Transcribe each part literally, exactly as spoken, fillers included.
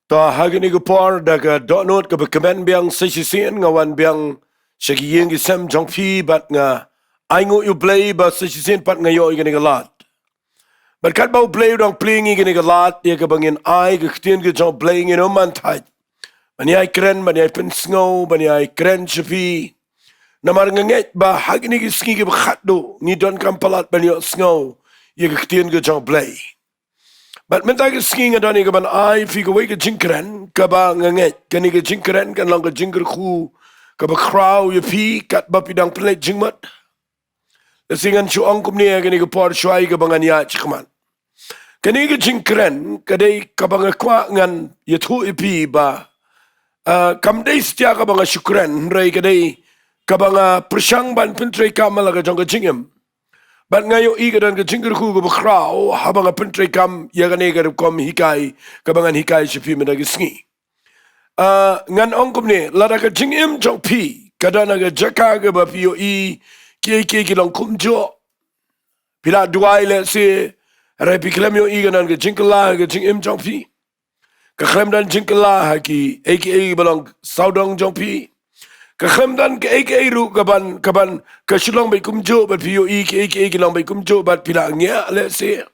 To ha kane ka por da ka dohnud kaba kmen biang sa shisien nga wan biang sha ki ïing ki sem jong phi bad nga ainguh ïa U Blei ba sa shisien pat nga ïoh ïa kane ka lad. Bad katba U Blei u dang plie ïa kane ka lad ïa kaba ngin ai ka ktien ka jong U Blei ngin ym man thait ban ïai kren, ban ïai pynsngew, ban ïai kren sha phi. Namar nga ngeit ba ha kine ki sngi kiba khatduh ngi donkam palat ban ïohsngew ïa ka ktien ka jong U Blei. Bad mynta ka sngi nga don ïa kaban ai phi kawei ka jingkren kaba nga ngeit kane ka jingkren kan long ka jingkyrkhu kaba khraw ïa phi katba phi dang pynleit jingmut. Lehse ngan shu ong kumne ha kane ka por shuwa ïa kaba ngan ïaid shakhmat. Kane ka jingkren ka dei kaba nga kwah ngan ïathuh ïa phi ba, ah, kam dei satia kaba nga shu kren, hynrei ka dei kaba nga pyrshang ban pyntreikam ha la ka jong ka jingim. Bad nga ïohi ka don ka jingkyrkhu kaba khraw haba nga pyntreikam ïa kane ka rukom hikai kaba ngan hikai sha phi mynta ka sngi. Ah, ngan ong kumne, lada ka jingim jong phi ka don ha ka jaka kaba phi ïohi kiei kiei ki long kumjuh. Phi la duwai lehse, hynrei phi khlem ïohi ka don ka jingkylla ha ka jingim jong phi. Ka khlem don jingkylla ha kiei kiei ba long sawdong jong phi. Ka khlem don kiei kiei ruh kaban, kaban ka shu long beit kumjuh bad phi ïohi kiei kiei ki long beit kumjuh bad phi la ngiah lehse.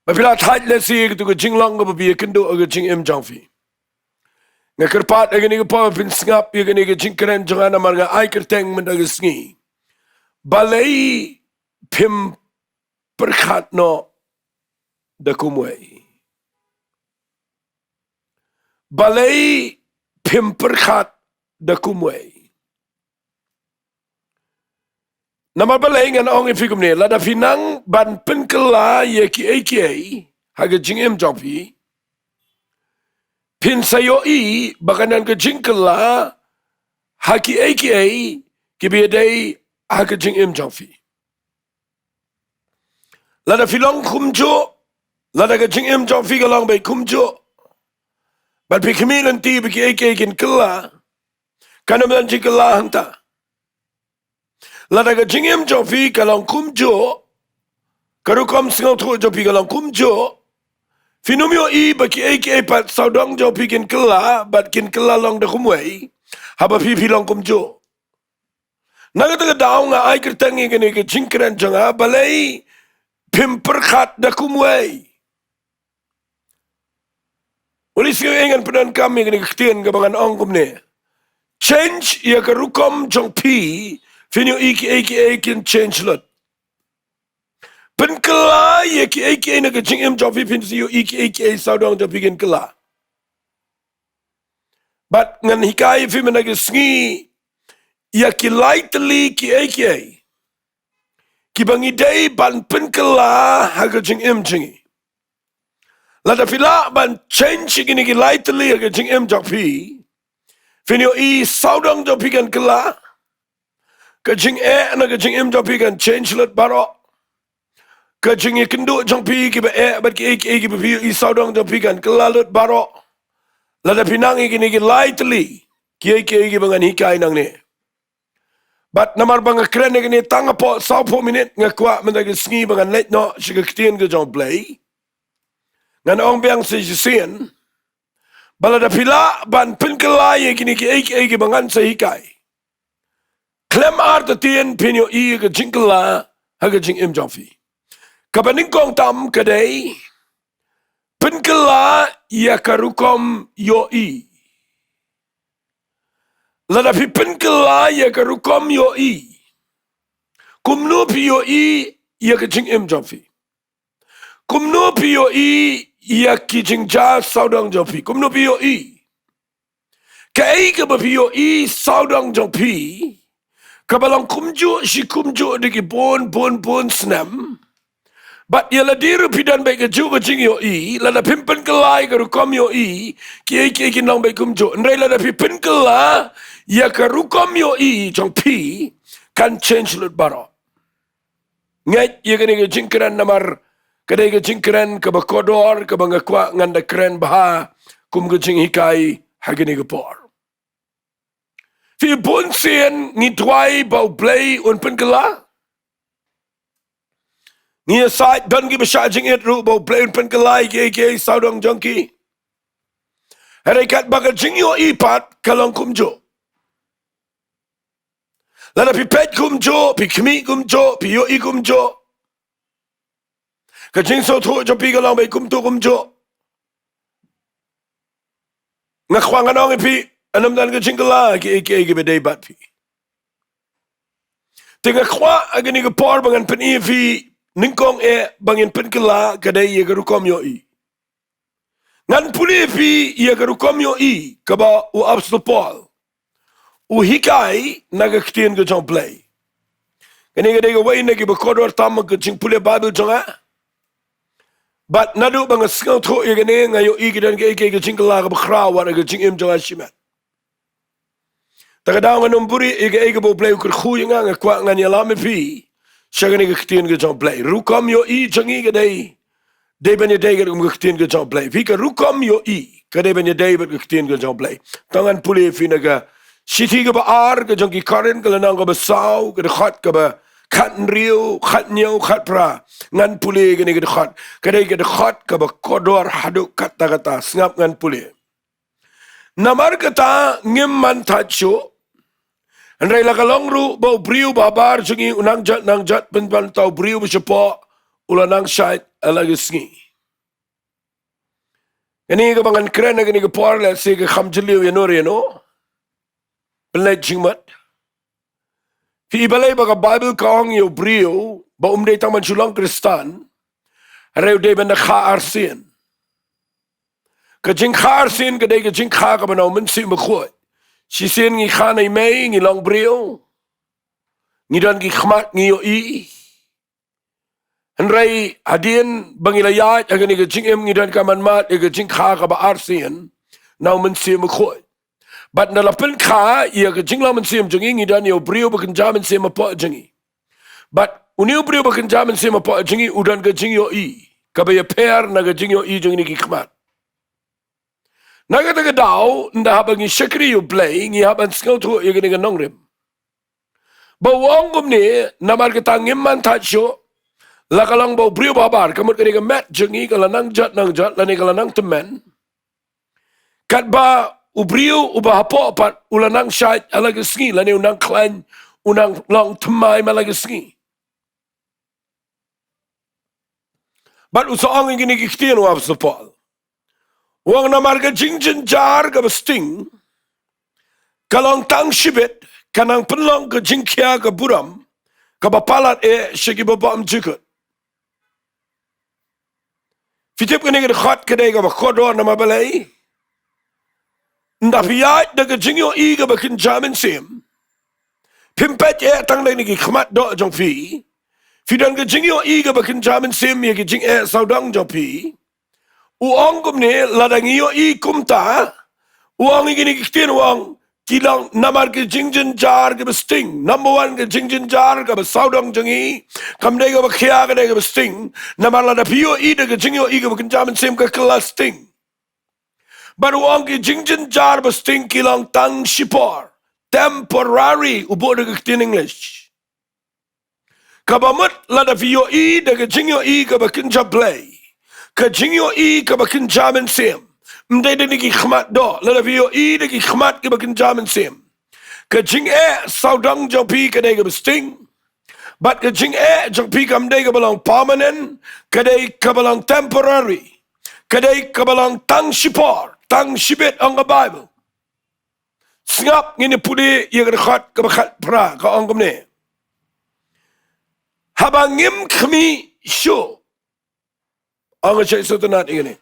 Bad phi la thait lehse ïa katu ka jinglong kaba phi ïakynduh ha ka jingim jong phi. Nga kyrpad ha kane ka por phin sngap ïa kane ka jingkren jong nga namar nga ai kyrteng mynta ka sngi. Balei phim pyrkhat noh da kumwei? Balei phim pyrkhat da kumwei? Namar balei ngan ong ïa phi kumne, lada phi nang ban pynkylla ïa kiei kiei ha ka jingim jong phi, phin sa ïohi ba ka don ka jingkylla ha kiei kiei kiba ïadei ha ka jingim jong phi. Lada phi long kumjuh, lada ka jingim jong phi ka long beit kumjuh, bad phi khmih lynti ba kiei kiei kin kylla, kan ym don jingkylla hangta. Lada ka jingim jong phi ka long kumjuh, ka rukom sngewthuh jong phi ka long kumjuh, phin ym ïohi ba kiei kiei pat sawdong jong phi kin kylla bad kin kylla long da kumwei haba phi phi long kumjuh. Na kata ka daw nga ai kyrteng ïa kane ka jingkren jong nga, balei phim pyrkhat da kumwei? Uli sngewthuh ngan pyndonkam ïa kane ka ktien kaba ngan ong kumne. Change ïa ka rukom jong phi, phin ïohi kiei kiei kin change lut. Pynkylla ïa kiei kiei na ka jingim jong phi, phin ïohi kiei kiei sawdong jong phi kin kylla. Bad ngan hikai ïa phi mynta ka sngi ïa ki lai tylli kiei kiei kiba ngi dei ban pynkylla ha ka jingim jong ngi. Lada phi lah ban change ïa kine ki lai tylli ha ka jingim jong phi, phin ïohi sawdong jong phi kan kylla. Ka jingeh na ka jingim jong phi kan change lut baroh. Ka jingïakynduh jong phi kiba eh bad kiei kiei kiba phi ïohi sawdong jong phi kan kylla lut baroh. Lada phi nang ïa kine ki lai tylli kiei kiei kiba ngan hikai nangne. Bad namar ba nga kren ïa kine tang hapoh sawphew minit, nga kwah mynta ka sngi ba ngan leit noh sha ka ktien ka jong U Blei. Ngan ong biang sa shisien ba lada phi lah ban pynkylla ïa kine kiei kiei kiba ngan sa hikai, khlem artatien phin ïohi ïa ka jingkylla ha ka jingim jong phi. Kaba nyngkong tam ka dei pynkylla ïa ka rukom ïohi. Lada phi pynkylla ïa ka rukom ïohi, kumno phi ïohi ïa ka jingim jong phi? Kumno phi ïohi ïa ki jingjia sawdong jong phi? Kumno phi ïohi? Kaei kaba phi ïohi sawdong jong phi kaba long kumjuh shi kumjuh da ki bun bun bun snem. Bad ïa lade ruh phi don bad kajuh ka jingïohi, lada phim pynkylla ïa ka rukom ïohi, kiei kiei kin long bad kumjuh. Hynrei lada phi pynkylla ïa ka rukom ïohi jong phi, kan change lut baroh. Ngeit ïa kane ka jingkren namar ka dei ka jingkren kaba kordor kaba nga kwah ngan da kren bha kum ka jinghikai ha kane ka por. Phi, bunsien ngi duwai ba U Blei un pynkylla. Ngi ïasaid don kiba shah jingit ruh ba U Blei un pynkylla ïa kiei kiei sawdong jong ki. Hynrei katba ka jingïohi pat ka long kumjuh. Lada phi peit kumjuh, phi khmih kumjuh, phi ïohi kumjuh, ka jingsngewthuh jong phi ka long beit kumjuh kumjuh. Nga kwah ngan ong ïa phi, ym don ka jingkylla kiei kiei kiba dei bad phi. Te nga kwah ha kane ka por ba ngan pyni ïa phi nyngkong eh ba ngin pynkylla ka dei ïa ka rukom ïohi. Ngan pule ïa phi ïa ka rukom ïohi kaba u Apostol Paul u hikai na ka ktien ka jong U Blei. Kane ka dei kawei na kiba kordor tam ha ka jingpule Baibl jong nga. Bad naduh ba nga sngewthuh ïa kane nga ïohi ka don kaei kaei ka jingkylla kaba khraw wat ha ka jingim jong nga shimet. Te ka daw ngan ym buhrieh ïa kaei kaba U Blei u kyrkhu ïa nga, nga kwah ngan ïalam ïa phi sha kane ka ktien ka jong U Blei. Rukom ïohi jong ngi ka dei, dei ban ïadei katkum ka ktien ka jong U Blei. Phi, ka rukom ïohi ka dei ban ïadei bad ka ktien ka jong U Blei. To ngan pule ïa phi na ka shithi kaba ar ka jong ki Korinth, ka lynnong kaba saw, ka dkhot kaba khathynriew, khathynñiew, khatphra. Ngan pule ïa kane ka dkhot. Ka dei ka dkhot kaba kordor haduh katta katta. Sngap ngan pule. Namar kata ngim man thait shuh. Hynrei la ka long ruh ba u briew ba habar jong ngi u nang jot nang jot, pynban uta u briew ba shapoh u la nang shait ha la ka sngi. Kane kaba ngan kren ha kane ka por lehse ka kham jylliew ïano re ïano. Pynleit jingmut. Phi i balei ba ka Baibl ka ong ïa u briew ba um dei tang ban shu long Khristan, hynrei u dei ban da kha arsien. Ka jingkha arsien ka dei ka jingkha kaba na u Mynsiem Bakhuid. Shisien ngi kha na i mei, ngi long briew, ngi don ki khmat, ngi ïohi. Hynrei hadien ba ngi la ïaid ha kane ka jingim ngi don ka manmat ïa ka jingkha kaba arsien na u Mynsiem Bakhuid. Bad ynda la pynkha ïa ka jinglong mynsiem jong ngi, ngi don ïa u briew ba kynja mynsiem hapoh jong ngi. Bad une u briew ba kynja mynsiem hapoh jong ngi u don ka jingïohi kaba ïapher na ka jingïohi jong ngi ki khmat. Na kata ka daw, ynda haba ngi shakri ïa u Blei, ngi hap ban sngewthuh ïa kane ka nongrim. Ba u ong kumne, namar kata ngim man thait shuh, la ka long ba u briew ba habar, ka mut kane ka met jong ngi ka la nang jot nang jot, lane ka la nang tymmen. Katba u briew uba hapoh pat u la nang shait ha la ka sngi, lane u nang khlaiñ, u nang long thymmai ha la ka sngi. Bad u sa ong ïa kine ki ktien u Apostol Paul. U ong namar ka jingjynjar kaba sting ka long tang shibit, ka nang pynlong ka jingkhia ka burom kaba palat eh sha kiba bymjukut. Phi tip kane ka dkhot ka dei kaba kordor namar balei? Ynda phi ïaid da ka jingïohi kaba kynja mynsiem, phim peit eh tang da kine ki khmat doh jong phi. Phi don ka jingïohi kaba kynja mynsiem ïa ki jingeh sawdong jong phi. U ong kumne, lada ngi ïohi kumta, u ong ïa kine ki ktien, u ong ki long namar ki jingjynjar kiba sting. Number one, ka jingjynjar kaba sawdong jong ngi kam dei kaba khia, ka dei kaba sting. Namar lada phi ïohi da ka jingïohi kaba kynja mynsiem, ka kylla sting. Bad u ong ki jingjynjar ba sting ki long tang shipor, temporary, u buh da ka ktien English. Kaba mut lada phi ïohi da ka jingïohi kaba kynja Blei, ka jingïohi kaba kynja mynsiem, ym dei da kine ki khmat doh, lada phi ïohi da ki khmat kiba kynja mynsiem, ka jingeh sawdong jong phi ka dei kaba sting. Bad ka jingeh jong phi kam dei kaba long permanent, ka dei kaba long temporary, ka dei kaba long tang shipor, tang shibit, ong ka Baibl. Sngap, ngin ïa pule ïa ka dkhot kaba khatphra, ka ong kumne. Haba ngim khmih shuh. Ong ka Jaiso Tnat ïa kane.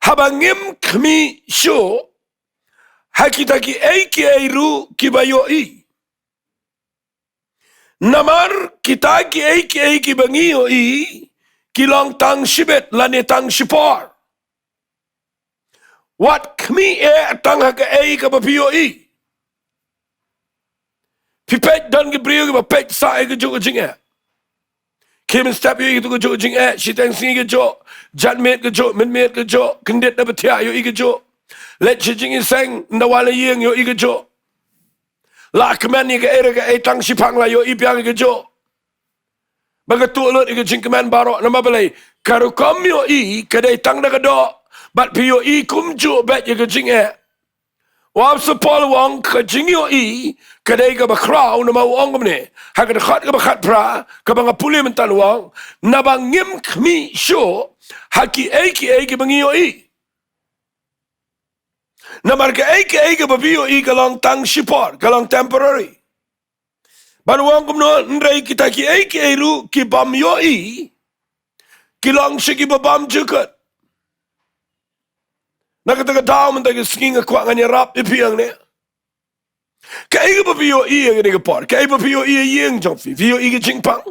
Haba ngim khmih shuh ha kita kiei kiei ruh kiba ïohi. Namar kita kiei kiei kiba ngi ïohi ki long tang shibit lane tang shipor. Wat khmih eh tang ha kaei kaba phi ïohi. Phi peit, don ki briew kiba peit sah ïa kajuh ka jingeh. Khie mynstep ïohi kajuh ka jingeh, shiteng sngi kajuh, janmiet kajuh, mynmiet kajuh, kyndit na ba thiah ïohi kajuh. Leit sha jingïaseng, ynda wan la ïing ïohi kajuh. La kmen ïa kaei re kaei, tang shiphang la ïohi biang ïa kajuh. Ba ka tuh lut ïa ka jingkmen baroh, namar balei? Ka rukom ïohi ka dei tang da ka doh. Bad phi ïohi kumjuh beit ïa ka jingeh, U Apostol Paul u ong ka jingïohi ka dei kaba khraw, namar u ong kumne ha ka dkhot kaba khatphra kaba nga pule mynta, u ong, naba ngim khmih shuh ha kiei kiei kiba ngi ïohi. Namar kaei kaei kaba phi ïohi ka long tang shipor, ka long temporary. Bad u ong kumno? Hynrei kita kiei kiei ruh kibym ïohi ki long sha kiba bymjukut. Na kata ka daw mynta ka sngi nga kwah ngan ïarap ïa phi hangne. Kaei kaba phi ïohi ha kane ka por? Kaei ba phi ïohi ha ïing jong phi? Phi ïohi ka jingpang?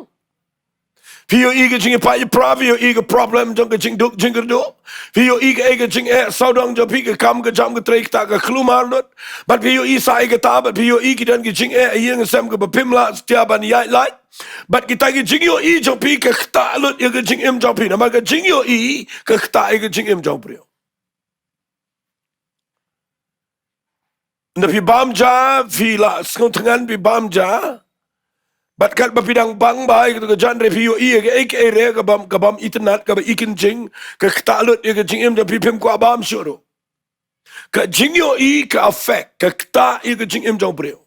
Phi ïohi ka jingïapait ïapra? Phi ïohi ka problem jong ka jingduk jingkyrduh? Phi ïohi kaei ka jingeh sawdong jong phi, ka kam ka jam, ka trei ka ktah, ka kulmar lut? Bad phi ïohi sa ïa kata, bad phi ïohi ki don ki jingeh ha ïing ha sem kaba phim lah satia ban ïaid lait. Bad kita ki jingïohi jong phi ka ktah lut ïa ka jingim jong phi, namar ka jingïohi ka ktah ïa ka jingim jong u briew. Nda phi bam ja, phi la sngewthngan, phi bam ja. Bad katba phi dang bang bha ïa kato ka janmiet, phi ïohi ïa kaei kaei re kaba, kaba ym itynnad, kaba ikynjing, ka ktah lut ïa ka jingim jong phi, phim kwah bam shuh ruh. Ka jingïohi ka affect, ka ktah ïa ka jingim jong u briew.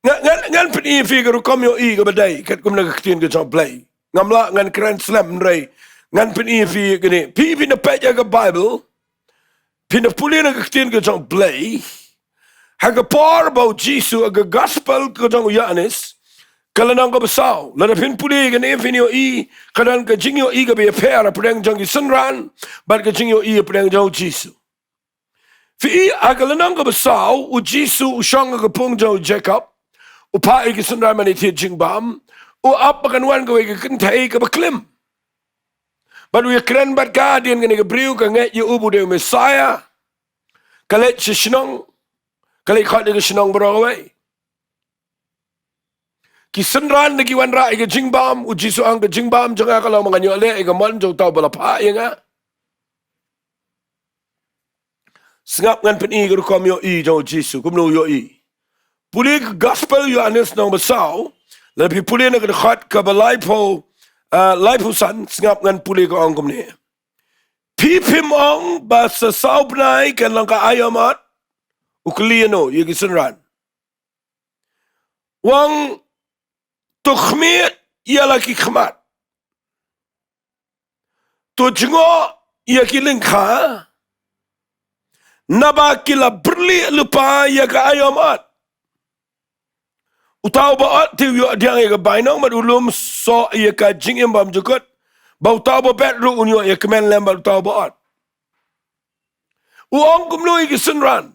Nga, ngan, ngan pyni ïa phi ka rukom ïohi kaba dei katkum na ka ktien ka jong u Blei. Ngam lah ngan kren slem, hynrei ngan pyni ïa phi kane. Phi, phin da peit ïa ka Bible, phin da pule na ka ktien ka jong u Blei. Ha ka por ba u Jisu, ha ka gospel ka jong u Ïoannis, ka lynnong kaba saw. Lada phin pule ïa kane, phin ïohi ka don ka jingïohi kaba ïapher hapdeng jong ki synran bad ka jingïohi hapdeng jong u Jisu. Phi i, ha ka lynnong kaba saw, u Jisu u shong ha ka pung jong u Jakob, u phah ïa ki synran ban ïa thied jingbam, u ap ba kan wan kawei ka kynthei kaba klim. Bad u ïakren bad ka, hadien kane ka briew ka ngeit ïa u ba u dei u Messiah, ka leit sha shnong, ka leit khot ïa ka shnong baroh kawei. Ki synran da ki wanrah ïa ka jingbam, u Jisu u ong ka jingbam jong nga ka long ba ngan ïoh leh ïa ka mon jong uta uba la phah ïa nga. Sngap ngan pyni ka rukom ïohi jong u Jisu, kumno u ïohi. Pule ka gospel u Ïoannis lynnong ba saw, lada phi pule na ka dkhot kaba laiphew, ah, laiphew san, sngap ngan pule, ka ong kumne. Phi phim ong ba sa saw bnai kan long ka aiom ot? U kylli ïano? Ïa ki synran. U ong, to khmied ïa la ki khmat, to jngoh ïa ki lyngkha, naba ki la byrlieh lypa ïa ka aiom ot. Uta uba ot te u ïoh pdiang ïa ka bainong bad u lum soh ïa ka jingim bymjukut, bad uta uba bet ruh un ïoh ïa ka kmen lem bad uta uba ot. U ong kumno ïa ki synran?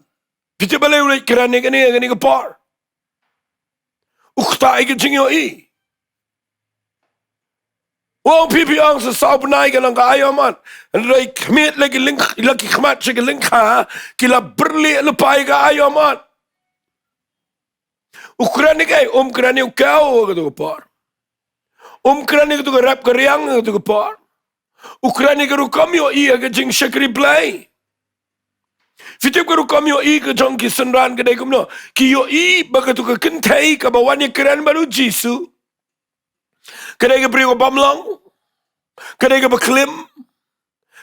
Phi tip balei u leit kren ïa kane ha kane ka por? U ktah ïa ka jingïohi. U ong, phi, phi ong sa saw bnai kan long ka aiom ot, hynrei khmied la ki lyng-, la ki khmat sha ki lyngkha, ki la byrlieh lypa ïa ka aiom ot. U kren ïa kaei? Um kren ïa u kew ha kato ka por. Um kren ïa kato ka rep ka riang ha kato ka por. U kren ïa ka rukom ïohi ha ka jingshakri Blei. Phi tip ka rukom ïohi ka jong ki synran ka dei kumno? Ki ïohi ba kato ka kynthei kaba wan ïakren bad u Jisu ka dei ka briew kaba bymlong, ka dei kaba klim,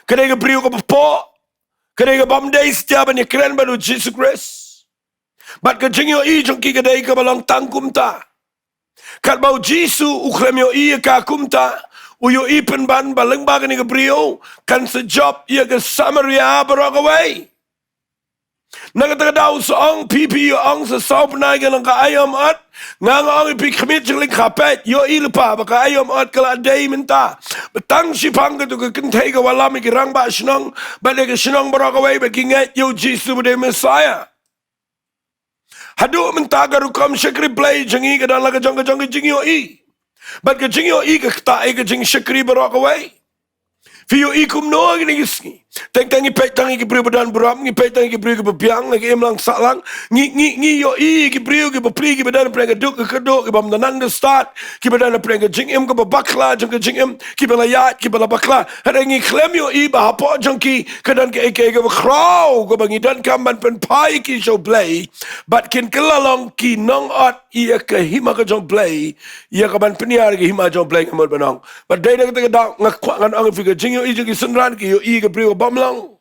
ka dei ka briew kaba poh, ka dei kaba ym dei satia ban ïakren bad u Jisu Khrist. Bad ka jingïohi jong ki ka dei kaba long tang kumta. Katba u Jisu u khlem ïohi ïa ka kumta, u ïohi pynban ba lyngba kane ka briew kan sa jop ïa ka Samaria baroh kawei. Na kata ka daw u sa ong, phi, phi ïa ong sa saw bnai kan long ka aiom ot. Nga, nga ong ïa phi, khmied sha ki lyngkha, peit, ïohi lypa ba ka aiom ot ka la dei mynta. Bad tang shiphang kato ka kynthei ka wallam ïa ki rangbah shnong bad ïa ka shnong baroh kawei, bad ki ngeit ïa u Jisu ba dei u Messiah. Haduh mynta ka rukom shakri Blei jong ngi ka don la ka jong, ka jong ka jingïohi. Bad ka jingïohi ka ktah ïa ka jingshakri baroh kawei. Phi ïohi kumno ha kine ki sngi? Teng teng ngi peit tang ïa ki briew ba don burom, ngi peit tang ïa ki briew kiba biang, ki imlang sahlang. Ngi, ngi, ngi ïohi ïa ki briew kiba pli, kiba don hapdeng ka duk ka kyrduh, kiba ym da nang da stad, kiba don hapdeng ka jingim kaba bakla jong ka jingim, kiba la ïaid, kiba la bakla. Hynrei ngi khlem ïohi ba hapoh jong ki ka don kaei kaei kaba khraw kaba ngi donkam ban pynphai ïa ki sha u Blei. Bad kin kylla long ki nong ot ïa ka hima ka jong u Blei, ïa kaban pynïar ïa ka hima jong u Blei, nga mut ban ong. Bad dei na kata ka daw nga kwah ngan ong ïa phi, ka jingïohi jong ki synran, ki ïohi ïa ka briew kaba bymlong,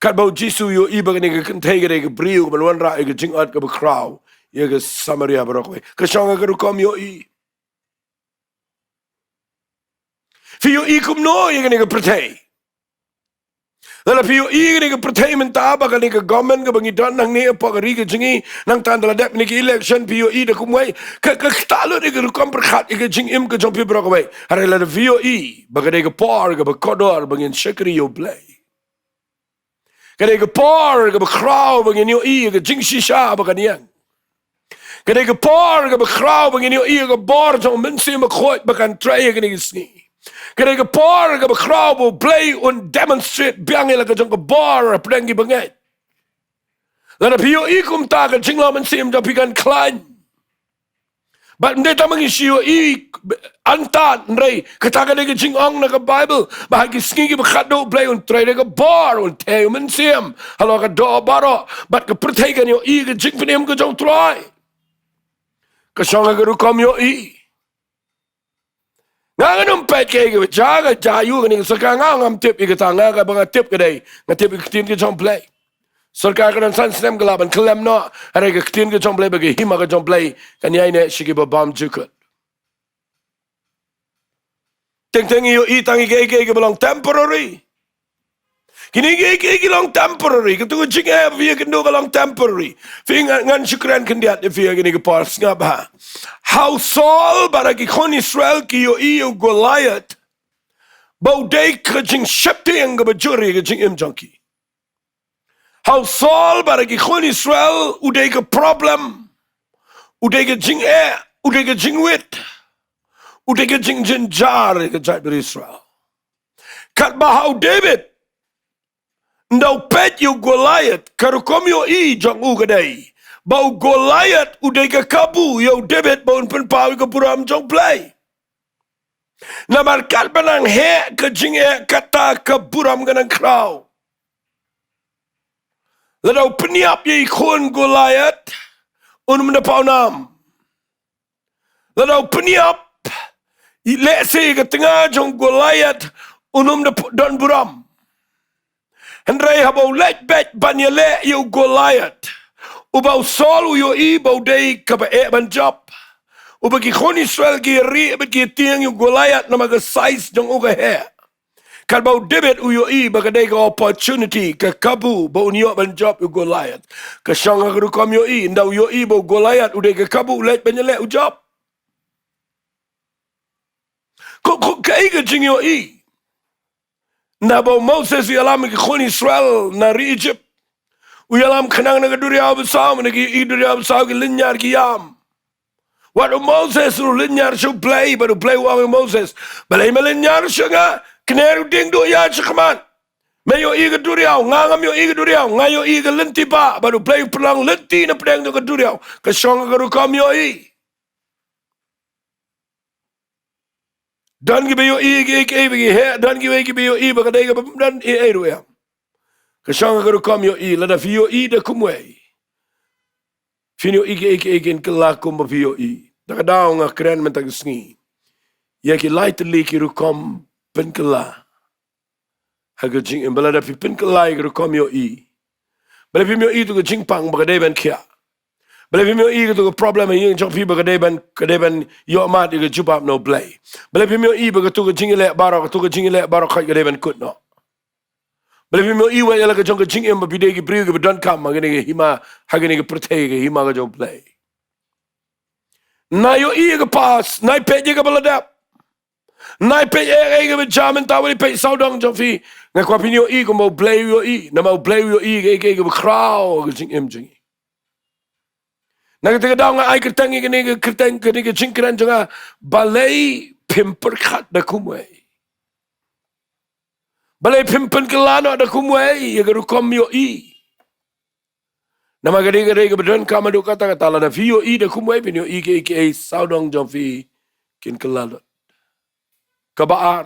Katba u Jisu u ïohi ba kane ka kynthei ka dei ka briew kaban wanrah ïa ka jingot kaba khraw ïa ka Samaria baroh kawei. Ka shong ha ka rukom ïohi. Phi ïohi kumno ïa kane ka pyrthei? Lada phi ïohi ïa kane ka pyrthei mynta ba kane ka government kaba ngi don hangne hapoh ka ri ka jong ngi, nangta ynda la dep kane ka election phi ïohi da kumwei, ka, ka ktah lut ïa ka rukom pyrkhat ïa ka jingim ka jong phi baroh kawei. Hynrei lada phi ïohi ba ka dei ka por kaba kordor ba ngin shakri ïa U Blei. Ka dei ka por kaba khraw ba ngin ïohi ïa ka jingshisha ba kan ïeng. Ka dei ka por kaba khraw ba ngin ïohi ïa ka bor jong U Mynsiem Bakhuid ba kan trei ha kane ka sngi. Ka dei ka por kaba khraw ba U Blei un demonstrate biang ïa la ka jong ka bor hapdeng ki bangeit. Lada phi ïohi kumta ka jinglong mynsiem jong phi kan khlaiñ. Bad ym dei tang ba ngi shu ïohi hangta, hynrei kata ka dei ka jingong na ka Baibl ba ha ki sngi kiba khatduh U Blei un trei da ka bor, un theh U Mynsiem halor ka doh baroh, bad ka pyrthei kan ïohi ka jingpynim ka jong U Trai. Ka shong ha ka rukom ïohi. Nga ngan ym peit kaei kaba jia, ka jia aïu kane ka sorkar, nga ngam tip ïa kata, nga kaba nga tip ka dei, nga tip ïa ka ktien ka jong U Blei. Sorkar ka don san snem ka lah ban khlem noh, hynrei ka ktien ka jong U Blei bad ka hima ka jong U Blei kan ïaineh sha kiba bymjukut. Teng teng ïohi tang ïa kiei kiei kiba long temporary. Kine kiei kiei ki long temporary. Katu ka jingeh ba phi ïakynduh ka long temporary. Phi, ngan, ngan shu kren khyndiat ïa phi ha kine ki por, sngap bha. Ha u Saul bad ki khun Israel ki ïohi ïa u Goliath ba u dei ka jingsheptieng kaba jur ïa ka jingim jong ki. Ha u Saul bad ki khun Israel u dei ka problem, u dei ka jingeh, u dei ka jingwit, u dei ka jingjynjar ïa ka jaitbynriew Israel. Katba ha u David, ynda u peit ïa u Goliath, ka rukom ïohi jong u ka dei ba u Goliath u dei ka kabu ïa u David ba un pynpaw ïa ka burom jong U Blei. Namar katba nang heh ka jingeh, kata ka burom ka nang khraw. Lada u pynïap ïa i khun Goliath, un ym da paw nam. Lada u pynïap, i lehse ka tnga jong Goliath, un ym da p-, don burom. Hynrei haba u leit beit ban ïaleh ïa u Goliath, uba u Saul u ïohi ba u dei kaba eh ban jop, uba ki khun Israel ki ïarieh bad ki ïatieng ïa u Goliath namar ka size jong u ka heh. Katba u David u ïohi ba ka dei ka opportunity, ka kabu ba un ïoh ban jop ïa u Goliath. Ka shong ha ka rukom ïohi, ynda u ïohi ba u Goliath u dei ka kabu, u leit ban ïaleh, u jop. Ko, ko, kaei ka jingïohi? Naba u Moses u ïalam ïa ki khun Israel na ri Egypt. U ïalam khnang na ka duriaw basaw, na ki, i duriaw basaw ki lynñiar ki ïam. Wat u Moses u lynñiar sha u Blei, bad u Blei u ong ïa u Moses, balei me lynñiar sha nga, kner u dieng duh ïaid shakhmat. Me ïohi ka duriaw, nga ngam ïohi ka duriaw, nga ïohi ka lynti bah, bad u Blei u pynlong lynti na pdeng jong ka duriaw. Ka shong ha ka rukom ïohi. Don kiba ïohi ïa kiei kiei ba ki heh, don kiwei kiba ïohi ba ka dei kaba ym don ei ei ruh ïa. Ka shong ha ka rukom ïohi, lada phi ïohi da kumwei, phin ïohi kiei kiei kin kylla kumba phi ïohi. Da ka daw nga kren mynta ka sngi ïa ki lai tylli ki rukom pynkylla ha ka jingim. Ba lada phi pynkylla ïa ka rukom ïohi, balei phim ïohi ïa ka jingpang ba ka dei ban khiah? Balei phim ïohi ïa ka problem ha ïing jong phi ba ka dei ban, ka dei ban ïoh mad ïa ka jubab na u Blei? Balei phim ïohi ba katu ka jingïaleh baroh, katu ka jingïaleh baroh khoit ka dei ban kut noh? Balei phim ïohi wat ïa la ka jong ka jingim ba phi dei ki briew kiba donkam ha kane ka hima, ha kane ka pyrthei, ka hima ka jong u Blei? Nai ïohi ïa ka past, nai peit ïa kaba la dep. Nai peit ïa kaei kaba jia mynta, wat peit sawdong jong phi. Nga kwah phin ïohi kumba u Blei u ïohi, namar u Blei u ïohi ïa kaei kaei kaba khraw ha ka jingim jong ngi. Na kata ka daw nga ai kyrteng ïa kane ka kyrteng, kane ka jingkren jong nga, balei phim pyrkhat da kumwei? Balei phim pynkylla noh da kumwei ïa ka rukom ïohi? Namar ka dei, ka dei kaba donkam haduh katta katta. Lada phi ïohi da kumwei, phin ïohi kiei kiei sawdong jong phi kin kylla lut. Kaba ar,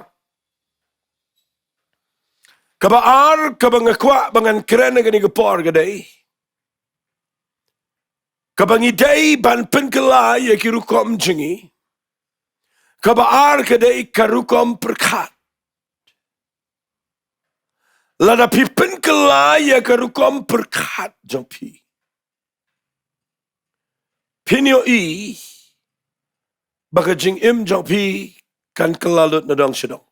kaba ar kaba nga kwah ba ngan kren ha kane ka por ka dei kaba ngi dei ban pynkylla ïa ki rukom jong ngi. Kaba ar ka dei ka rukom pyrkhat. Lada phi pynkylla ïa ka rukom pyrkhat jong phi, phin ïohi ba ka jingim jong phi kan kylla lut na dong sha dong.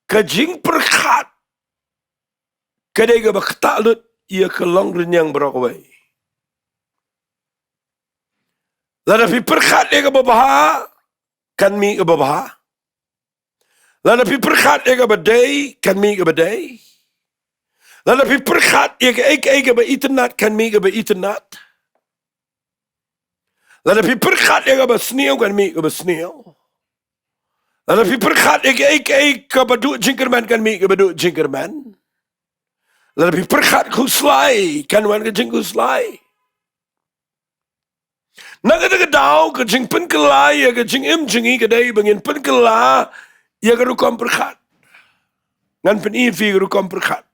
Ka jingpyrkhat ka dei kaba ktah lut ïa ka longrynieng baroh kawei. Lada phi pyrkhat ïa kaba bha, kan mih kaba bha. Lada phi pyrkhat ïa kaba dei, kan mih kaba dei. Lada phi pyrkhat ïa kaei kaei kaba itynnad, kan mih kaba itynnad. Lada phi pyrkhat ïa kaba sniew, kan mih kaba sniew. Lada phi pyrkhat ïa kaei kaei kaba duh jingkyrmen, kan mih kaba duh jingkyrmen. Lada phi pyrkhat khuslai, kan wan ka jingkhuslai. Na kata ka daw, ka jingpynkylla ïa ka jingim jong ngi ka dei ba ngin pynkylla ïa ka rukom pyrkhat. Ngan pyni ïa phi ka rukom pyrkhat.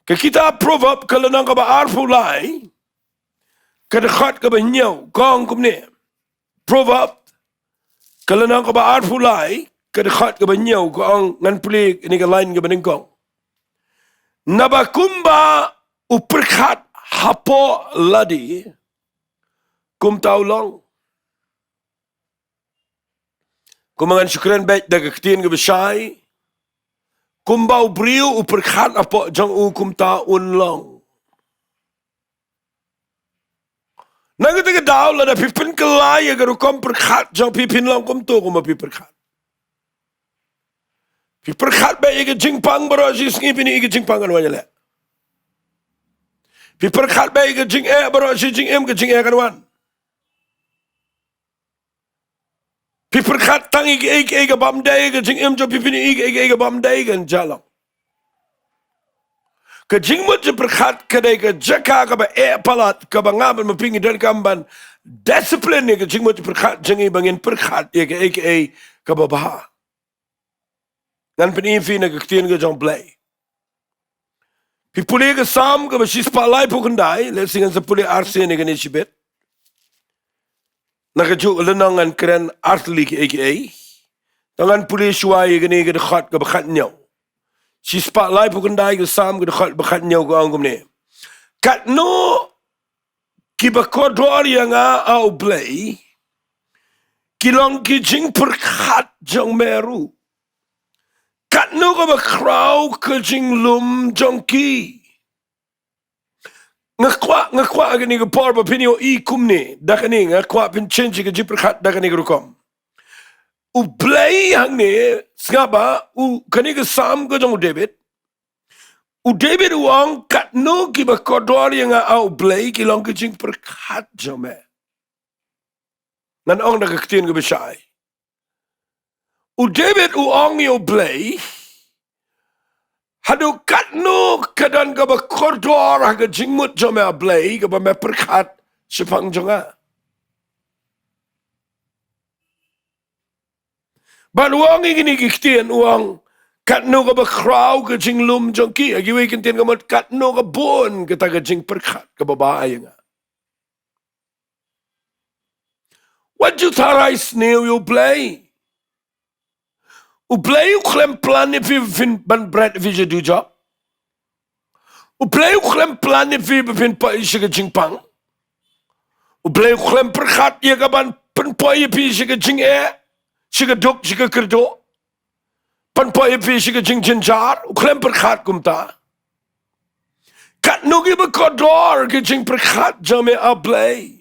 Ka kitab Proverb ka lynnong kaba arphew lai, ka dkhot kaba hynñiew, ka ong kumne. Proverb ka lynnong kaba arphew lai, ka dkhot kaba hynñiew, ka ong, ngan pule ïa kane ka lain kaba nyngkong. Naba kumba u pyrkhat hapoh lade, kumta u long. Kumba ngan shu kren beit da ka ktien kaba shai, kumba u briew u pyrkhat hapoh jong u, kumta un long. Na kata ka daw, lada phi pynkylla ïa ka rukom pyrkhat jong phi, phin long kumto kumba phi pyrkhat. Phi pyrkhat beit ïa ka jingpang, baroh shi sngi phin ïohi ka jingpang kan wan ïaleh. Phi pyrkhat beit ïa ka jingeh, baroh shi jingim ka jingeh kan wan. Phi pyrkhat tang ïa kaei kaei kabym dei ha ka jingim jong phi, phin ïohi kaei kaei kabym dei kan jia long. Ka jingmut jingpyrkhat ka dei ka jaka kaba eh palat, kaba nga bad ma phi ngi donkam ban discipline ïa ka jingmut jingpyrkhat jong ngi ba ngin pyrkhat ïa kaei kaei kaba bha. Ngan pyni ïa phi na ka ktien ka jong U Blei. Phi pule ka Salm kaba shispah laiphew khyndai, lehse ngan sa pule arsien ïa kane shibit. Na kajuh ka lynnong ngan kren artylli kiei kiei. Te ngan pule shuwa ïa kane ka dkhot kaba khathynñiew. Shispah laiphew khyndai ka Salm, ka dkhot ba khathynñiew, ka ong kumne: Katno kiba kordor ïa nga, A U Blei, ki long ki jingpyrkhat jong me ruh. Katno kaba khraw ka jinglum jong ki. Nga kwah, nga kwah ha kane ka por ba phin ïohi kumne, da kane nga kwah phin change ka jingpyrkhat da kane ka rukom. U Blei hangne, sngap ba, u, kane ka Salm ka jong u David. U David u ong, katno kiba kordor ïa nga, A U Blei, ki long ki jingpyrkhat jong me. Ngan ong da ka ktien kaba shai. U David u ong ïa U Blei, haduh katno ka don kaba kordor ha ka jingmut jong me, A Blei, kaba me pyrkhat shaphang jong nga. Bad u ong ïa kine ki ktien, u ong, katno kaba khraw ka jinglum jong ki. Ha kiwei ki ktien ka mut, katno ka bun kata ka jingpyrkhat kaba bha ïa nga. Wat ju tharai sniew ïa U Blei. U Blei u khlem plan ïa phi phin, ban bret phi sha dujok. U Blei u khlem plan ïa phi ba phin poi sha ka jingpang. U Blei u khlem pyrkhat ïa ka ban pynpoi ïa phi sha ka jingeh, sha ka duk, sha ka kyrduh. Pynpoi ïa phi sha ka jingjynjar, u khlem pyrkhat kumta. Katno kiba kordor ki jingpyrkhat jong me, A Blei.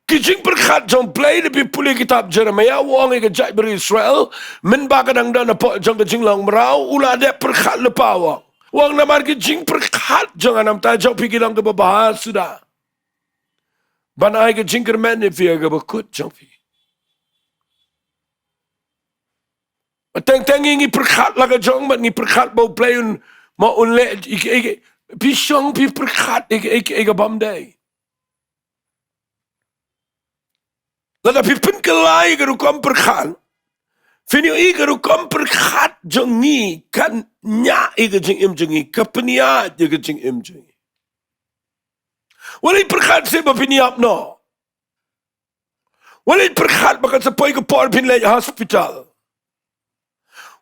Ki jingpyrkhat jong U Blei, lada phi pule kitab Jeremiah, u ong ïa ka jaitbynriew Israel, mynba ka dang don hapoh jong ka jinglong mraw, u la dep pyrkhat lypa, u ong. U ong namar ki jingpyrkhat jong nga, namar ta jong phi ki long kiba bha suda. Ban ai ka jingkyrmen ïa phi ha kaba kut jong phi. Teng teng ngi pyrkhat la ka jong, bad ngi pyrkhat ba U Blei un, ma un leh ïa kaei kaei. Phi shong phi pyrkhat ïa kaei kaei kabym dei. Lada phi pynkylla ïa ka rukom pyrkhat, phin ïohi ka rukom pyrkhat jong ngi kan ñiah ïa ka jingim jong ngi, ka pynïaid ïa ka jingim jong ngi. Wat leit pyrkhat seh ba phin ïap noh. Wat leit pyrkhat ba kan sa poi ka por phin leit hospital.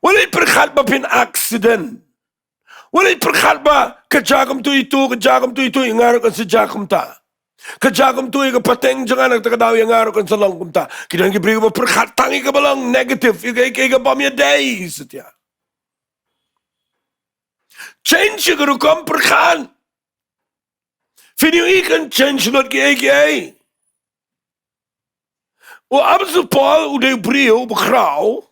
Wat leit pyrkhat ba phin accident. Wat leit pyrkhat ba ka jia kumto ïa uto, ka jia kumto ïa uto, ïa nga ruh kan sa jia kumta. Ka jia kumto ïa ka pateng jong nga, na kata ka daw ïa nga ruh kan sa long kumta. Ki don ki briew ba pyrkhat tang ïa kaba long negative, ïa ka, ïa ka, ïa ka bym ïadei satia. Change ïa ka rukom pyrkhat. Phin ïohi kan change lut kiei kiei. U Apostol Paul u dei u briew bakhraw.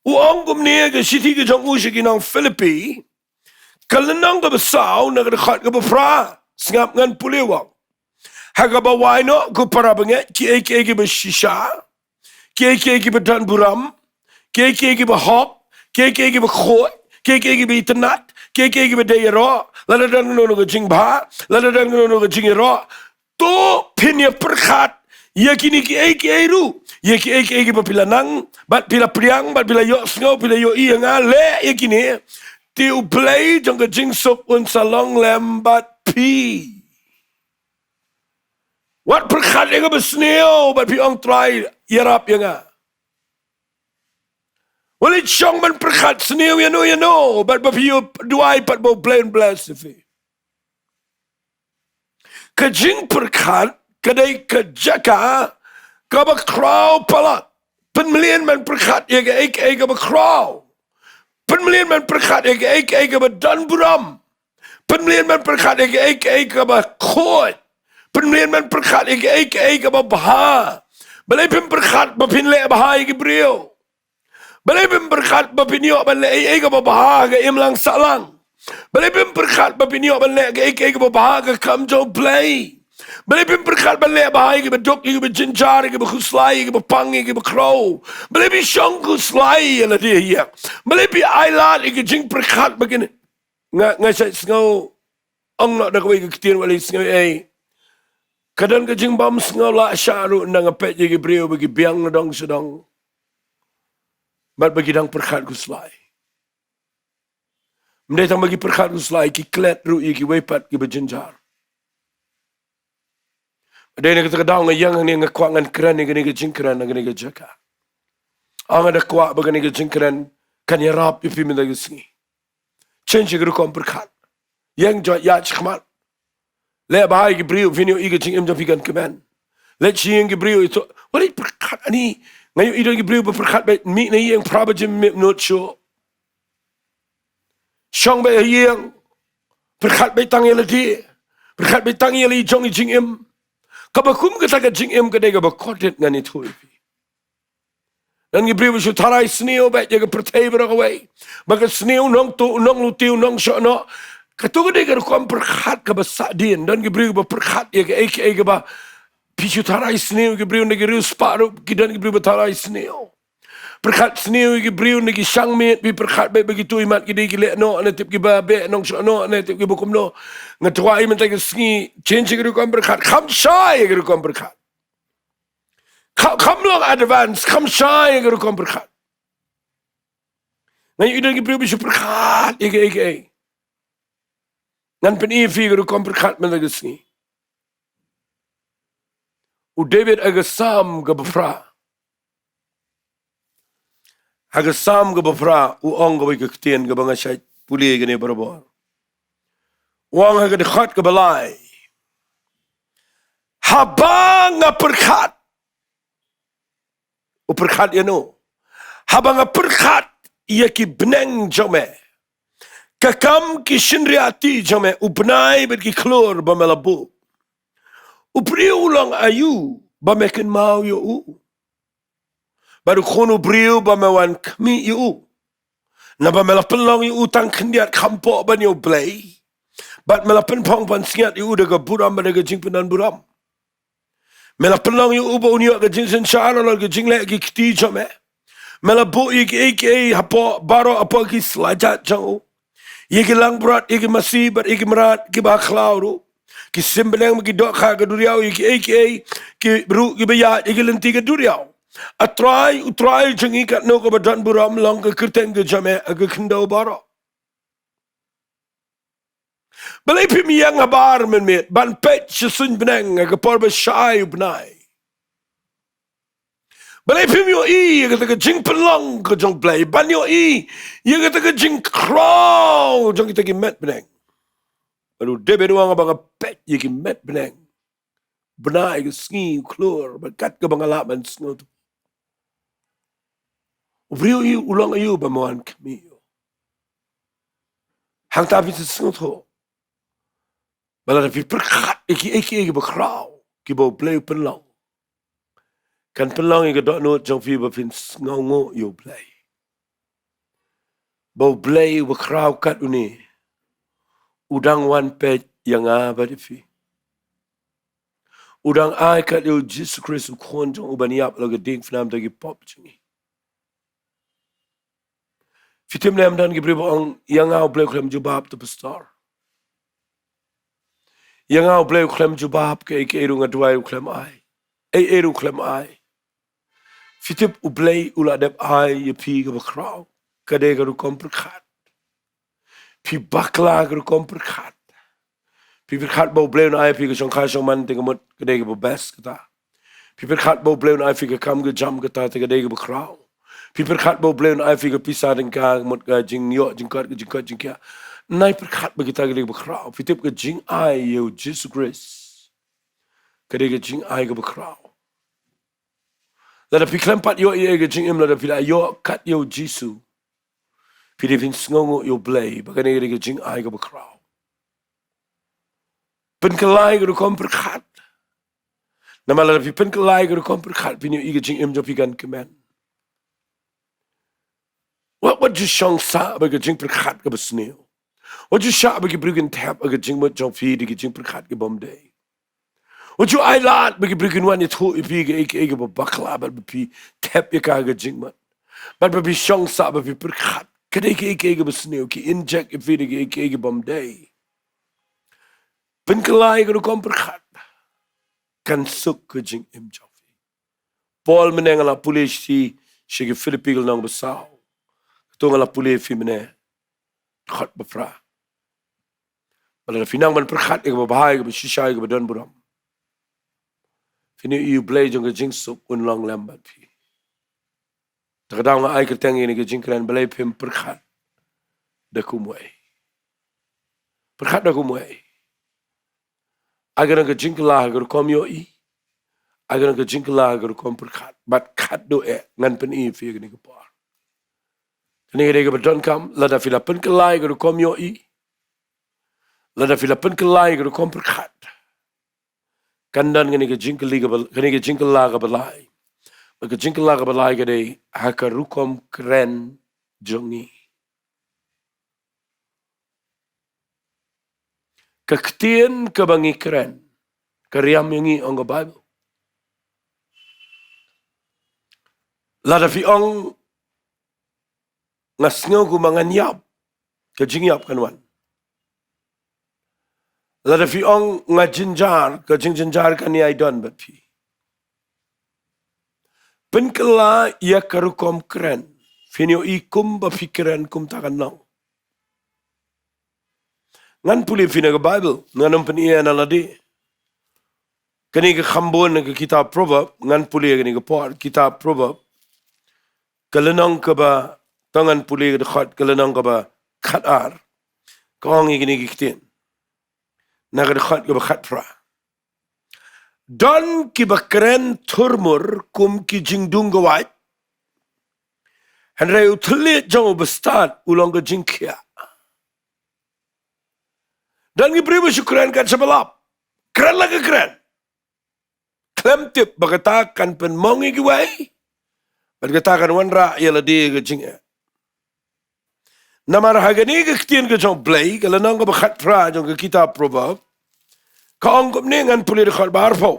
U ong kumne ha ka shithi ka jong u sha ki nong Philippi, ka lynnong kaba saw, na ka dkhot kaba phra. Sngap, ngan pule, u ong: Ha kaba wai noh, ko para bangeit, kiei kiei kiba shisha, kiei kiei kiba don burom, kiei kiei kiba hok, kiei kiei kiba khuid, kiei kiei kiba itynnad, kiei kiei kiba dei ïaroh, lada don kano kano ka jingbha, lada don kano kano ka jingïaroh, to phin ïa pyrkhat ïa kine kiei kiei ruh, ïa kiei kiei kiba phi la nang, bad phi la pdiang, bad phi la ïohsngew, phi la ïohi ïa nga, leh ïa kine, te U Blei jong ka jingsuk un sa long lem bad phi. Wat pyrkhat ïa kaba sniew bad phi ong, Trai, ïarap ïa nga. Wat leit shong ban pyrkhat sniew ïano ïano bad ba phi ïoh duwai pat ba U Blei un bless ïa phi. Ka jingpyrkhat ka dei ka jaka kaba khraw palat. Pynmlien ban pyrkhat ïa kaei kaei kaba khraw. Pynmlien ban pyrkhat ïa kaei kaei kaba don burom. Pynmlien ban pyrkhat ïa kaei kaei kaba khuid. Pynmlien ban pyrkhat ïa kaei kaei kaba bha. Balei phim pyrkhat ba phin leh bha ïa ki briew? Balei phim pyrkhat ba phin ïoh ban leh ei ei kaba bha ha ka imlang sahlang? Balei phim pyrkhat ba phin ïoh ban leh kaei kaei kaba bha ha ka kam jong U Blei? Balei phim pyrkhat ban leh bha ïa kiba duk, ïa kiba jynjar, ïa kiba khuslai, ïa kiba pang, ïa kiba khraw? Balei phi shong khuslai ïa lade ïa? Balei phi ailad ïa ki jingpyrkhat ba kine? Nga, nga shait sngew, ong noh da kawei ka ktien, wat leit sngew ei. Ka don ka jingbym sngew lah shah ruh ynda nga peit ïa ki briew ba ki biang na dong sha dong, bad ba ki dang pyrkhat khuslai. Ym dei tang ba ki pyrkhat khuslai, ki klet ruh ïa kiwei pat kiba jynjar. Dei na kata ka daw nga ïeng hangne, nga kwah ngan kren ïa kane ka jingkren na kane ka jaka. Nga da kwah ba kane ka jingkren kan ïarap ïa phi mynta ka sngi. Change ïa ka rukom pyrkhat. Ïeng, jot ïaid shakhmat. Leh bha ïa ki briew, phin ïohi ka jingim jong phi kan kmen. Leit sha ïing ki briew, ito, wat leit pyrkhat ani. Nga ïohi don ki briew ba pyrkhat beit, mih na ïing phra baje mynmiet shuh. Shong beit ha ïing, pyrkhat beit tang ïa lade, pyrkhat beit tang ïa la i jong i jingim. Kaba kum kata ka jingim ka dei kaba kordit, ngan ïathuh ïa phi. Don ki briew ba shu tharai sniew beit ïa ka pyrthei baroh kawei. Ba ka sniew, u nongtuh, u nongluti, u nongshohnoh. Kato ka dei ka rukom pyrkhat kaba sahdien. Don ki briew ba pyrkhat ïa kaei kaei kaba, phi shu tharai sniew ïa ki briew, na ki riewspah ruh ki don ki briew ba tharai sniew. Pyrkhat sniew ïa ki briew na ki shang miet, phi pyrkhat beit ba kito i mat ki dei ki lehnoh, ne tip kiba beh nongshohnoh, ne tip kiba kumno. Nga duwai mynta ka sngi, change ïa ka rukom pyrkhat, kham shai ïa ka rukom pyrkhat. Kham, kham long advance, kham shai ïa ka rukom pyrkhat. Nga ïohi don ki briew ba shu pyrkhat ïa kaei kaei. Ngan pyni ïa phi ka rukom pyrkhat mynta ka sngi. U David ha ka Salm kaba phra. Ha ka Salm kaba phra, u ong kawei ka ktien kaba nga shait pule ïa kane barabor. U ong ha ka dkhot kaba lai: Haba nga pyrkhat. U pyrkhat ïano? Haba nga pyrkhat ïa ki bneng jong me, ka kam ki shynriahti jong me, u bnai bad ki khlur ba me la buh. U briew u long aïu ba me kynmaw ïa u? Bad u khun u briew ba me wan khmih ïa u? Naba me la pynlong ïa u tang khyndiat kham poh ban ïa U Blei, bad me la pynphong pansngiat ïa u da ka burom bad da ka jingpyndonburom. Me la pynlong ïa u ba un ïoh ka jingsynshar halor ka jingleh ki kti jong me. Me la buh ïa kiei kiei hapoh baroh, hapoh ki slajat jong u. Ïa ki langbrot, ïa ki masi bad ïa ki mrad kiba ha khlaw ruh. Ki sim bneng bad ki dohkha ka duriaw, ïa kiei kiei ki ruh kiba ïaid ïa ki lynti ka duriaw. A Trai, U Trai jong ngi, katno kaba donburom long ka kyrteng ka jong me ha ka khyndew baroh. Balei phim ïeng habar mynmiet ban peit sha suiñ bneng ha ka por ba shai u bnai? Balei phim ïohi ïa kata ka jingpynlong ka jong U Blei? Ban ïohi ïa kata ka jingkhraw jong kita ki met bneng. Bad u David u ong ba nga peit ïa ki met bneng, bnai, ka sngi, u khlur, bad kat kaba nga lah ban sngewthuh. U briew aïu, u long aïu ba me wan khmih ïa u? Hangta phi sngewthuh ba lada phi pyrkhat ïa kiei kiei kiba khraw kiba U Blei u pynlong, kan pynlong ïa ka dohnud jong phi ba phin sngewnguh ïa U Blei. Ba U Blei uba khraw kat une u dang wan peit ïa nga bad ïa phi. U dang ai kat ïa U Jisu Khrist U Khun jong u ban ïap la ka diengphna namar ki pop jong ngi. Phi tip ne em, don ki briew ba ong, ïa nga U Blei u khlem jubab, to pastor. Ïa nga U Blei u khlem jubab, kaei kaei ruh nga duwai u khlem ai. Ei ei ruh u khlem ai. Phi tip U Blei u la dep ai ïa phi kaba khraw. Ka dei ka rukom pyrkhat. Phi bakla ka rukom pyrkhat. Phi pyrkhat ba U Blei un ai phi ka shongkha shongman, te ka mut ka dei kaba best kata. Phi pyrkhat ba U Blei un ai phi ka kam ka jam kata, te ka dei kaba khraw. Phi pyrkhat ba U Blei un ai phi ka pisa tyngka, ka mut ka jingïoh jingkot, ka jingkot jingkhiah. Nai pyrkhat ba kita ka dei kaba khraw. Phi tip ka jingai ïa U Jisu Khrist ka dei ka jingai kaba khraw. Lada phi khlem pat ïoh ïa ka jingim, lada phi la ïoh kat ïa U Jisu, phi dei phin sngewnguh ïa U Blei ba kane ka dei ka jingai kaba khraw. Pynkylla ïa ka rukom pyrkhat. Namar lada phi pynkylla ïa ka rukom pyrkhat, phin ïohi ka jingim jong phi kan kmen. Wat, wat ju shong sah bad ka jingpyrkhat kaba sniew. Wat ju shah ba ki briew kin thep ha ka jingmut jong phi da ki jingpyrkhat ki bym dei. Wat ju ailad ba ki briew kin wan ïathuh ïa phi kaei kaei kaba bakla bad ba phi thep ïa ka ha ka jingmut. Bad ba phi shong sah ba phi pyrkhat ka dei kaei kaei kaba sniew, ki inject ïa phi da kaei kaei ki bym dei. Pynkylla ïa ka rukom pyrkhat kan suk ka jingim jong phi. Paul mynne nga la pule shi, sha ki Philippi ka lynnong ba saw. Kato nga la pule ïa phi mynne, dkhot ba phra. Ba lada phi nang ban pyrkhat ïa kaba bha, ïa kaba shisha, ïa kaba don burom, phin ïohi U Blei jong ka jingsuk un long lem bad phi. Te ka daw nga ai kyrteng ïa kane ka jingkren, balei phim pyrkhat da kumwei. Pyrkhat da kumwei. Ai ka nang ka jingkylla ha ka rukom ïohi. Ai ka nang ka jingkylla ha ka rukom pyrkhat. Bad khatduh eh ngan pyni ïa phi ha kane ka por. Kane ka dei kaba donkam, lada phi la pynkylla ïa ka rukom ïohi, lada phi la pynkylla ïa ka rukom pyrkhat, kan don kane ka jingkylli kaba, kane ka jingkylla kaba lai. Bad ka jingkylla kaba lai ka dei ha ka rukom kren jong ngi. Ka ktien kaba ngi kren ka riam ïa ngi, ong ka Baibl. Lada phi ong, nga sngew kumba ngan ïap, ka jingïap kan wan. Lada phi ong, nga jynjar, ka jingjynjar kan ïai don bad phi. Pynkylla ïa ka rukom kren. Phin ïohi kumba phi kren kumta kan long. Ngan pule ïa phi na ka Baibl, ngan ym pyni ïa nga lade. Kane ka kham bun na ka kitab Proverb, ngan pule ïa kane ka por, kitab Proverb. Ka lynnong kaba, to ngan pule ïa ka dkhot, ka lynnong kaba khatar. Ka ong ïa kine ki ktien. Na ka dkhot kaba khatphra. Don kiba kren thurmur kum ki jingdung ka wait. Hynrei u thylliej jong u bastad u long ka jingkhiah. Don ki briew ba shu kren kat shaba lap. Kren la ka kren. Khlem tip ba kata kan pynmong ïa kiwei. Bad kata kan wanrah ïa lade ka jingeh. Namar ha kane ka ktien ka jong U Blei, ka lynnong kaba khatphra jong ka kitab Proverb, ka ong kumne, ngan pule dkhot ba arphew.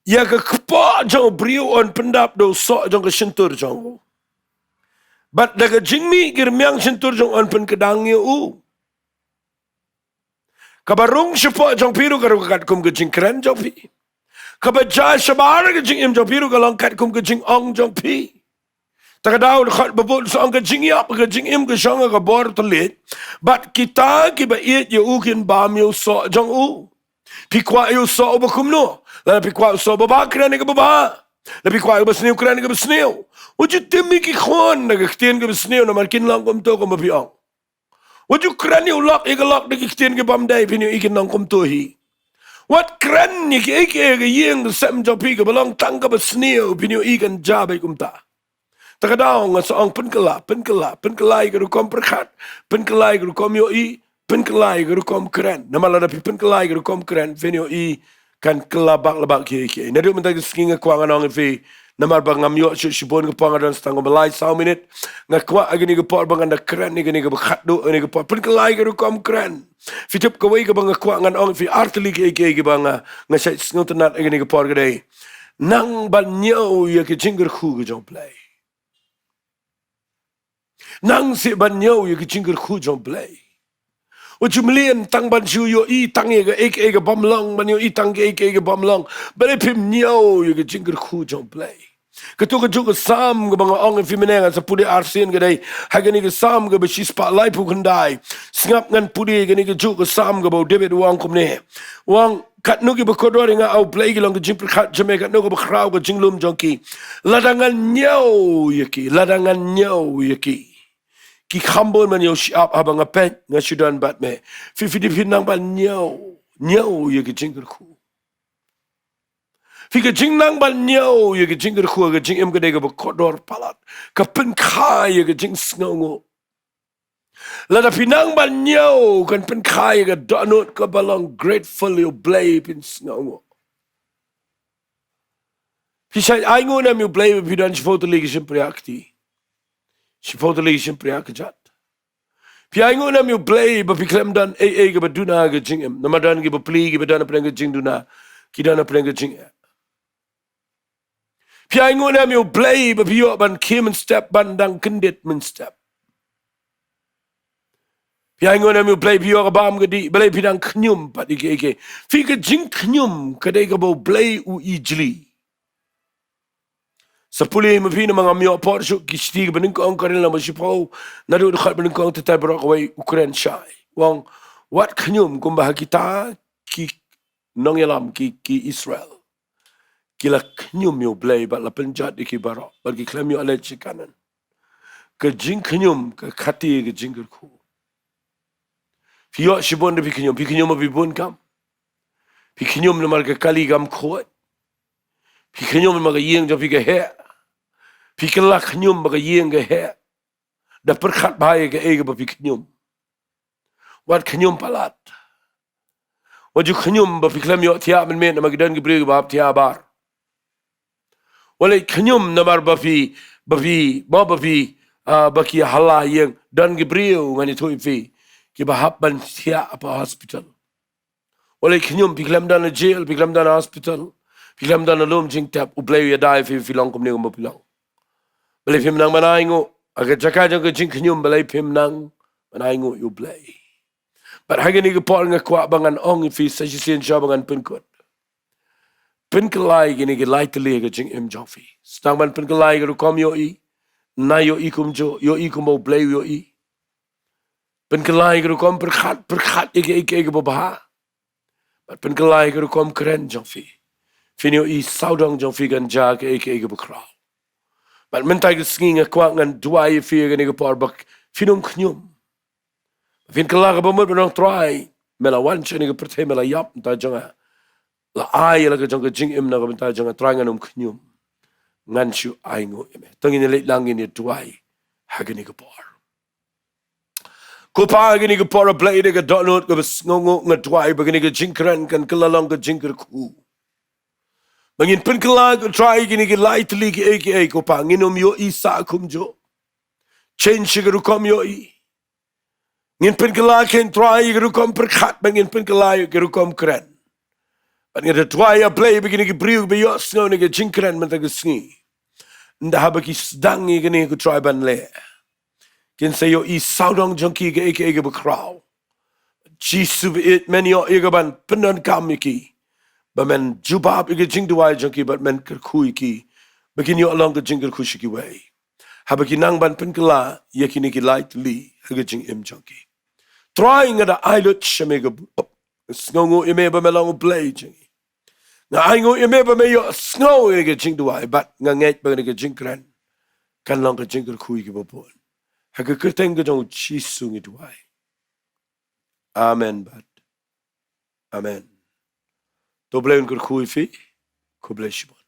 Ïa ka kpoh jong u briew yn pyndap da u soh jong ka shyntur jong u. Bad da ka jingmih ki rmiang shyntur jong u yn pynkdang ïa u. Kaba rung shapoh jong phi ruh ka ruh ka katkum ka jingkren jong phi. Kaba jia shabar ka jingim jong phi ruh ka long katkum ka jingong jong phi. Te ka daw dkhot ba bud sa ong, ka jingïap ka jingim ka shong ha ka bor thylliej. Bad kita kiba ïeit ïa u kin bam ïa u soh jong u. Phi kwah ïa u soh uba kumno? Lada phi kwah u soh uba bha, kren ïa kaba bha. Lada phi kwah kaba sniew, kren kaba sniew. Wat ju tim ïa ki khun da ka ktien kaba sniew, namar kin long kumto kumba phi ong. Wat ju kren ïa u lok ïa ka lok da ki ktien ki bym dei, phin ïohi kin long kumto hi. Wat kren ïa kiei kiei ha ka ïing ka sem jong phi kaba long tang kaba sniew, phin ïohi kan jia beit kumta. Te ka daw nga sa ong pynkylla, pynkylla, pynkylla ïa ka rukom pyrkhat, pynkylla ïa ka rukom ïohi, pynkylla ïa ka rukom kren. Namar lada phi pynkylla ïa ka rukom kren, phin ïohi kan kylla bak la bak kiei kiei. Naduh mynta ka sngi nga kwah ngan ong ïa phi, namar ba ngam ïoh shuh shibun ka por, nga don sa tang kumba lai saw minit. Nga kwah ha kane ka por ba ngan da kren ïa kane kaba khatduh, ha kane ka por, pynkylla ïa ka rukom kren. Phi tip kawei kaba nga kwah ngan ong ïa phi, ar tylli kiei kiei kiba nga, nga shait sngewtynnat ha kane ka por ka dei, nang ban ñiew ïa ka jingkyrkhu ka jong U Blei. Nang shu ban ñiew ïa ka jingkyrkhu jong U Blei. Wat ju mlien tang ban shu ïohi tang ïa kaei kaei ka bym long, ban ïohi tang kaei kaei ka bym long. Balei phim ñiew ïa ka jingkyrkhu jong U Blei? Kato kajuh ka Salm kaba nga ong ïa phi mynne, ngan sa pule arsien ka dei ha kane ka Salm kaba shispah laiphew khyndai. Sngap, ngan pule kane kajuh ka Salm kaba u David u ong kumne. U ong, katno kiba kordor ïa nga, A U Blei, ki long ka jingpyrkhat jong me, katno kaba khraw ka jinglum jong ki. Lada ngan ñiew ïa ki, lada ngan ñiew ïa ki, ki kham bun ban ïoh shyiap haba nga peit nga shu don bad me. Phi, phi dei phi nang ban ñiew, ñiew ïa ka jingkyrkhu. Phi, ka jingnang ban ñiew ïa ka jingkyrkhu ha ka jingim ka dei kaba kordor palat. Ka pynkha ïa ka jingsngewnguh. Lada phi nang ban ñiew, kan pynkha ïa ka dohnud kaba long grateful ïa U Blei, phin sngewnguh. Phi shait ainguh ne em ïa U Blei ba phi don shiphew tylli ki shympriahkti, shiphew tylli ki shympriahkjat? Phi ainguh ne em ïa U Blei ba phi khlem don ei ei kaba duna ha ka jingim? Namar don kiba pli, kiba don hapdeng ka jingduna, ki don hapdeng ka jingeh. Phi ainguh ne em ïa U Blei ba phi ïoh ban khie mynstep, ban dang kyndit mynstep? Phi ainguh ne em ïa U Blei phi ïoh ka bam ka dih, balei phi dang khñium pat ïa kiei kiei? Phi, ka jingkhñium ka dei kaba U Blei u ijli. Sa pule ma phi, namar ngam ïoh por shuh, ki shithi kiba nyngkong Korinth lynnong ba shiphew, naduh dkhot ba nyngkong, te tai baroh kawei u kren shai. U ong, wat khñium kumba ha kita ki nongïalam, ki, ki Israel, ki la khñium ïa U Blei bad la pynjot ïa ki baroh, bad ki khlem ïoh leit sha Kanaan. Ka jingkhñium ka khati ka jingkyrkhu. Phi ïoh shibun da phi khñium, phi khñium ba phi bun kam. Phi khñium namar ka kali kam khuid. Phi khñium namar ka ïing jong phi ka heh. Phi kylla khñium ba ka ïing ka heh. Da pyrkhat bha ïa kaei kaba phi khñium. Wat khñium palat. Wat ju khñium ba phi khlem ïoh thiah mynmiet namar ki don ki briew kiba hap thiah bar. Wat leit khñium namar ba phi, ba phi, ba, ba phi, ah, ba ki hala ïing, don ki briew, ngan ïathuh ïa phi, kiba hap ban thiah hapoh hospital. Wat leit khñium, phi khlem don ha jail, phi khlem don ha hospital, phi khlem don ha lum jingtep, U Blei u ïada ïa phi, phi long kumne kumba phi long. Balei phim nang ban ainguh? Ha ka jaka jong ka jingkhñium, balei phim nang ban ainguh ïa U Blei? Bad ha kane ka por nga kwah ba ngan ong ïa phi sa shisien shuwa ba ngan pynkut. Pynkylla ïa kine ki lai tylli ha ka jingim jong phi. Sdang ban pynkylla ïa ka rukom ïohi. Na ïohi kumjuh, ïohi kumba U Blei u ïohi. Pynkylla ïa ka rukom pyrkhat, pyrkhat ïa kiei kiei kiba bha. Bad pynkylla ïa ka rukom kren jong phi. Phin ïohi sawdong jong phi kan jia kaei kaei kaba khraw. Bad mynta ka sngi nga kwah ngan duwai ïa phi ha kane ka por ba phin ym khñium. Phin kylla kaba mut ban ong, Trai, me la wan sha kane ka pyrthei, me la ïap na ka bynta jong nga. La ai ïa la ka jong ka jingim na ka bynta jong nga, Trai, ngan ym khñium. Ngan shu ainguh ïa me. To ngin ïa leit lang, ngin ïa duwai ha kane ka por. Ko Pa, ha kane ka por, A Blei, da ka dohnud kaba sngewnguh, nga duwai ba kane ka jingkren kan kylla long ka jingkyrkhu. Ba ngin pynkylla, ko Trai, kine ki lai tylli kiei kiei, ko Pa, ngin ym ïohi sah kumjuh. Change ïa ka rukom ïohi. Ngin pynkylla, ko Trai, ïa ka rukom pyrkhat, bad ngin pynkylla ïa ka rukom kren. Bad nga da duwai, A Blei, ba kine ki briew ba ïohsngew na ka jingkren mynta ka sngi, ynda haba ki sdang ïa kane, ko Trai, ban leh, kin sa ïohi sawdong jong ki kaei kaei kaba khraw. Jisu, ba ïeit, men ïoh ïa ka ban pyndonkam ïa ki, ba men jubab ïa ka jingduwai jong ki, bad men kyrkhu ïa ki, ba kin ïoh long ka jingkyrkhu sha kiwei. Haba ki nang ban pynkylla ïa kine ki lai tylli ha ka jingim jong ki. Trai, nga da ai lut sha me ka burom, sngewnguh ïa me ba me long U Blei jong ngi. Nga ai nguh ïa me ba me ïohsngew ïa ka jingduwai bad nga ngeit ba ka jingkren kan long ka jingkyrkhu ïa ki babun. Ha ka kyrteng ka jong u Jisu ngi duwai. Amen bad amen. To Blei un kyrkhu ïa phi. Khublei shibun.